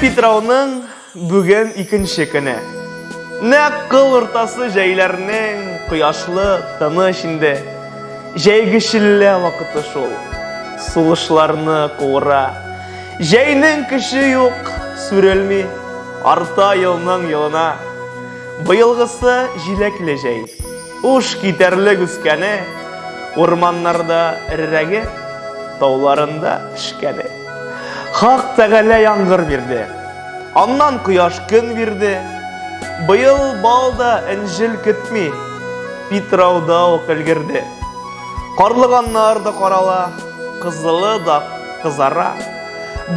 Питрауның бүген икенче көне. Нәкъ кыл уртасы җәйләрнең кояшлы, тыныч инде. Җәйге челлә вакыты шул. Сулышларны куыра. Җәйнең көче юк, сүрелми. Арта елның елына. Быелгысы җиләкле җәй. Уш китәрлек үскәне, урманнарда эрерәге, тауларында пешкәне. Хак Тәгалә яңгыр бирде. Аннан кояш көн бирде. Быел бал да энҗел көтми, Питрауда ук өлгерде. Карлыганнар да карала, кызылы да кызара.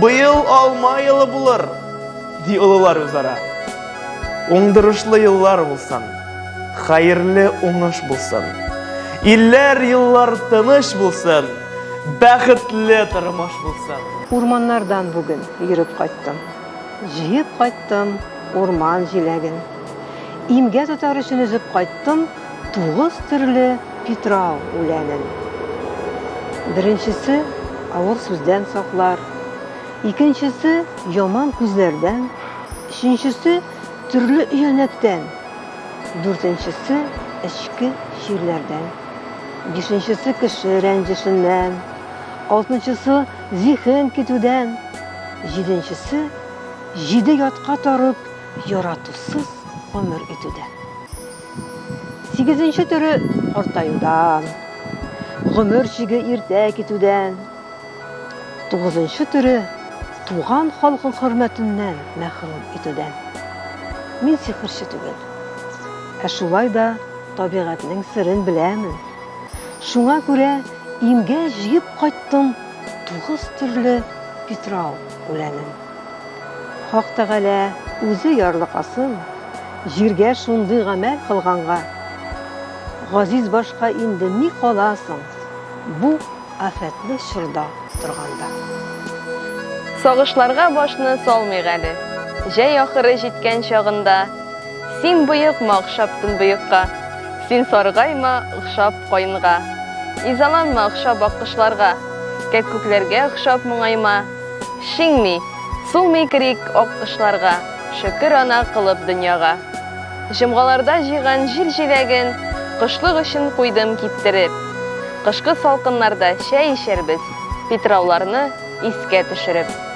Быел алма елы булыр, ди олылар үзара. Уңдырышлы еллар булсын. Хәерле уңыш булсын. Илләр, еллар тыныч булсын. Бәхетле тормыш булсын. Урманнардан бүген йөреп кайттым. Җыеп кайттым урман җиләген. Имгә тотар өчен өзеп кайттым тугыз төрле питрау үләнен. Беренчесе авыр сүздән саклар, икенчесе яман күзләрдән, өченчесе төрле өянәктән, Дүртенчесе, эчке чирләрдән. Бишенчесе, кеше рәнҗешеннән. Алтынчысы, зиһен китүдән. Җиденчесе, җиде ятка тарып, яратусыз гомер итүдән. Сигезенче төре, картаюдан. Гомер чиге иртә китүдән. Тугызынчы төре, туган халкың хөрмәтеннән мәхрүм итүдән. Мин сихерче түгел. Ә шулай да табигатьнең серен беләмен. Шуңа күрә имгә җыеп кайттым тугыз төрле питрау үләнен. Хак Тәгалә үзе ярлыкасын, җиргә шундый гамәл кылганга. Газиз башка инде ни кала соң бу Афәтле чорда торганда. Сагышларга башны салмыйк әле. Җәй ахыры җиткән чагында. Син боекма охшап төнбоекка. Син саргайма охшап каенга. Изаланма охшап аккошларга. Кәккүкләргә охшап моңайма. Шиңми, сулмый керик аккошларга. Шөкер ана кылып дөньяга. Җомгаларда җыйган җир җиләген Кышлык өчен куйдым киптереп. Кышкы салкыннарда чәй эчәрбез, Питрауларны искә төшереп.